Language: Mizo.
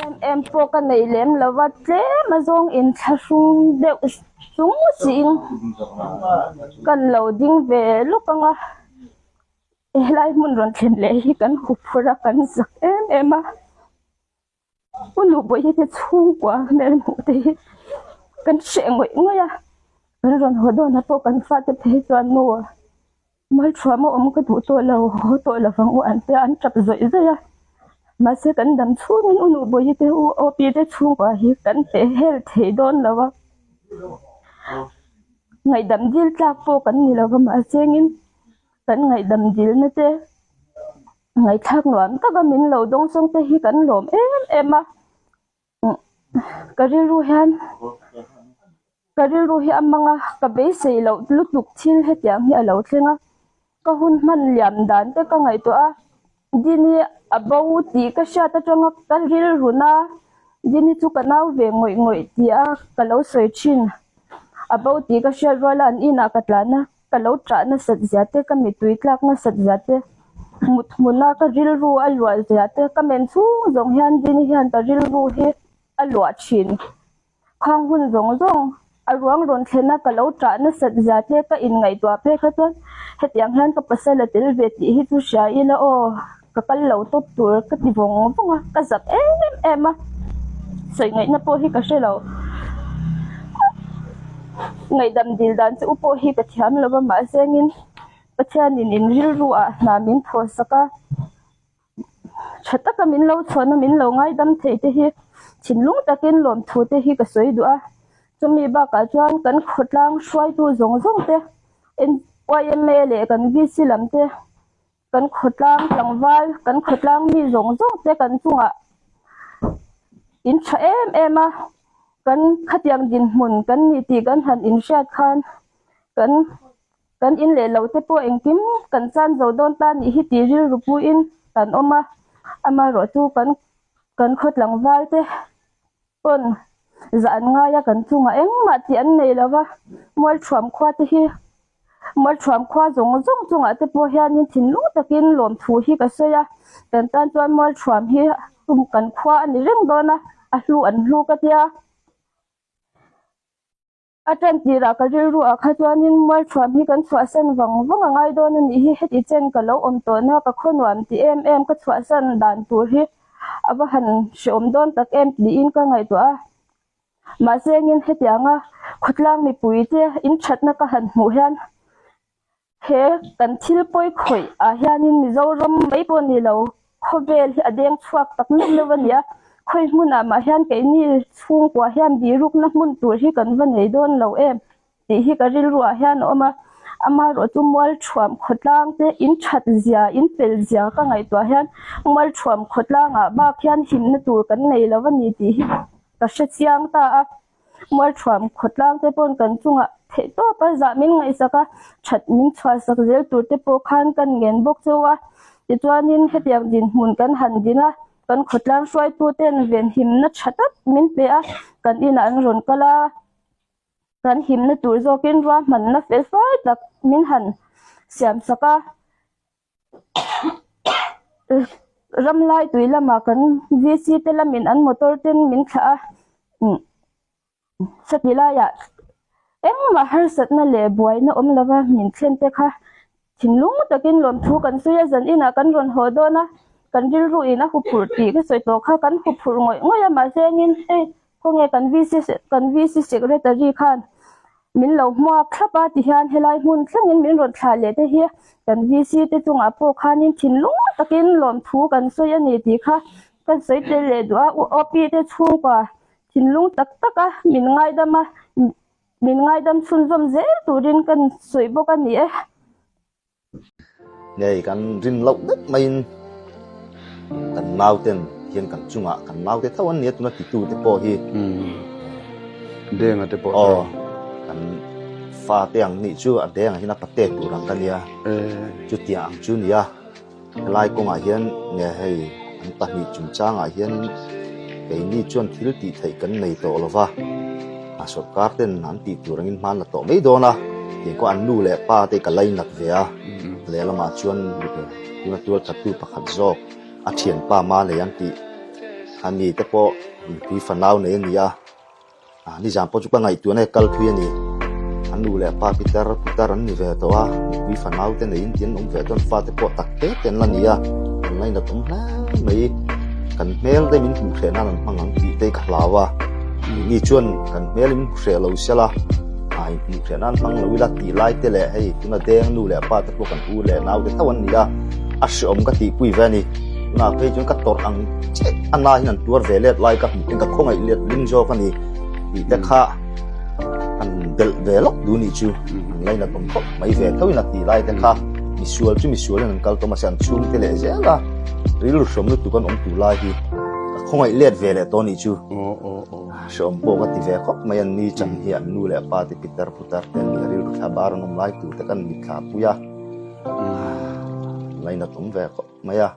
Em em pawh ka nei lem lo va, tlem a zawng inthlahrung deuh chung siin kan lo ding ve lawk ang a, helai hmun rawn thlen leh hi kan huphurh a, kan zak em em a. U Nubawihi te chhungkua hmel hmuh te hi kan hreh ngawih ngawih a, kan rawn haw dawn ah pawh kan fate phei chuan nu Malthuam a awm ka duh tawh lo, haw tawh lo vang u an tia an tap zawih zawih a, mahse kan dam chhungin u Nubawihi te u Opi te chhungkua hi kan peh hel thei dawn lo a, ngaihdam dil tlak pawh kan ni lo va mahse engin kan ngaihdam dilna te Ngaihthlak nuam taka min lo dawng sawng te hi kan lawm em em a, ka rilru hian ka rilru hi a mang a, ka beisei loh lutuk thil hetiang hi a lo thleng a, ka hun hman liam dan te ka ngaihtuah a, Dini a bo tih ka hriat atanga ka rilru na, Dini chu ka nau ve ngawih ngawih tih a ka lo sawi thin, a bo tih ka hriat rual a an inah ka tlan a. Ka lo ṭah nasat zia te, ka mittui tlak nasat zia te, mut hmuna ka rilru a luah zia te, ka men chhung zawng hian Dini hian ka rilru hi a luah ṭhin. Khang hun zawng zawng a ruang rawn thlena ka lo ṭah nasat zia te ka inngaihtuah phei kha chuan hetiang hian ka pasal a tel ve tih hi chu hria ila aw, ka kal lo tawp tur ka ti vawng vawng a, ka zak em em a, sawi ngaihna pawh hi ka hre lo. Ngaihdam dil dan che u pawh hi ka thiam lo va, mahse engin Pathianin in rilru ah hna min thaw sak a, tha taka min lo chhuahna min lo ngaidam thei te hi thinlung takin lawmthu te hi ka sawi duh a, chumi bakah chuan kan khawtlang hruaitu zawng zawng te yma leh kan VC lam te Kan khawtlang tlangval, kan khawtlang mi zawng zawng te kan chungah in tha em em a, kan khatiang dinhmun kan ni tih kan han inhriat khan kan kan in leh lo te pawh engkim kan chan zo dawn ta nih hi tih rilru puiin kan awm a, amaherawhchu kan kan khaw tlangval te pawn zah an ngai a kan chungah engmah tih an nei lo va, Mualthuam khua te hi Mualthuam khua zawng zawng chungah te pawh hianin thinlung takin lawmthu hi ka sawi a, kan tan chuan Mualthuam hi kan khua a ni reng dawn a, a hlu an hlu ka tia. A tan tirah ka rilru ah kha chuanin Mualthuam hi kan chhuahsan vang vang a ngai dawn a nih hi, heti chen ka lo awm tawhna ka khaw nuam ti em em ka chhuahsan dan tur hi a va han hreawm dawn tak em tiin ka ngaihtuah a. Mahse engin hetianga khawtlang mipuite inthatna ka han hmuh hian He kan thil pawi khawih ah hianin Mizoram mai pawh ni lo, khawvel hi a deng chhuak tak meuh meuh a ni a, khawi hmunah mah hian keini chhungkua hian bihrukna hmun tur hi kan va nei dawn lo em tih hi ka rilru ah hian a awm a, amaherawh chu Mualthuam khawtlang te in that zia, in pel zia ka ngaihtuah hian Mualthuam khawtlang ah bak hian himna tur kan nei lo a ni tih hi ka hre chiang ta a. Mualthuam khawtlang te pawn kan chungah theih tawp a zah min ngaihsak a, that min chhuahsak zel tur te pawh khan kan ngen bawk cheu a. Tichuanin hetiang dinhmun kan han din a, kan khawtlang hruaitu ten venhimna tha tak min pe a, kan inah an rawn kal a, kan himna tur zawkin ruahmanna fel fai tak min han siamsak a. Ramlai tui lamah kan VC te lamin an motor ten min thlah a, sati laiah engmah harsatna leh buaina awm lova min thlen te kha thinlung takin lawmthu kan sawi a, zan inah kan rawn haw dawn a, kan rilru in a huphurh tih ka sawi tawh kha kan huphurh ngawih ngawih a mahse engin hei khawnge kan VC kan VC secretary khan Min lo hmuak thlap a tihian helai hmun thlengin min rawn thlah leh te hi kan VC te chungah pawh khanin thinlung takin lawmthu kan sawi a ni tih kha kan sawi tel leh duh a, OP te chhungkua thinlung tak tak a min ngaidam a, min ngaidam chhunzawm zel turin kan sawi bawk a ni e. Ngei kan rin loh deuh maiin kan nauten hian kan chungah kan naute tho an nia tuna titu te pawh hi Denga te pawh aw kan fa te ang nih chu a deng ah hian a pate tur ang ka nia chutiang ang chu nia helai kawngah hian nge hei an pahnih chungchangah hian keini chuan thil tih theih kan nei tawh lo va a sorkar ten an tih tur angin hman la tawh mai dawn a tiang kawh an nu leh pa te ka lainat ve a lehlamah chuan tuna tual thattu pakhat zawk a thianpa ma nei an tih. Ami te pawh nupui fanau nei a ni a, nizan pawh chu ka ngaihtuahna hi kal thui a ni. An nu leh pa pitar putar an ni ve tawh a, nupui fanau te neiin tin an awm ve chuan fate pawh tak te te an la ni a, an ngainat awm hle mai. Kan hmel te min hmuh hreh nan an hmang ang tih te hi ka hlau a, ni chuan kan hmel in hmu hreh lo sela, a inhmuh hreh nan hmang lo ila tih lai te leh hei tuna deng nu leh pa te pawh kan u leh nau te tho an ni a, a hreawm ka tihpui ve a ni. Tunah phei chuan ka tawrh ang che a na hian an tuar ve let lai ka hmuh in ka khawngaih let ling zawk a ni tih te kha an belh ve lawk duh nih chu an lainat awm khawp mai ve tho in a tih lai te kha misual chu misual in an kal tawh mahse an chhung te leh zel a rilru hrawm lutuk an awm tur lai hi ka khawngaih let ve leh tawh nih chu hreawm pawh ka ti ve khawp mai an ni chan hi an nu leh pa te pitar putar te an nih a rilru thla bar an awm lai tur te kan mitthla pui a lainat awm ve khawp mai a.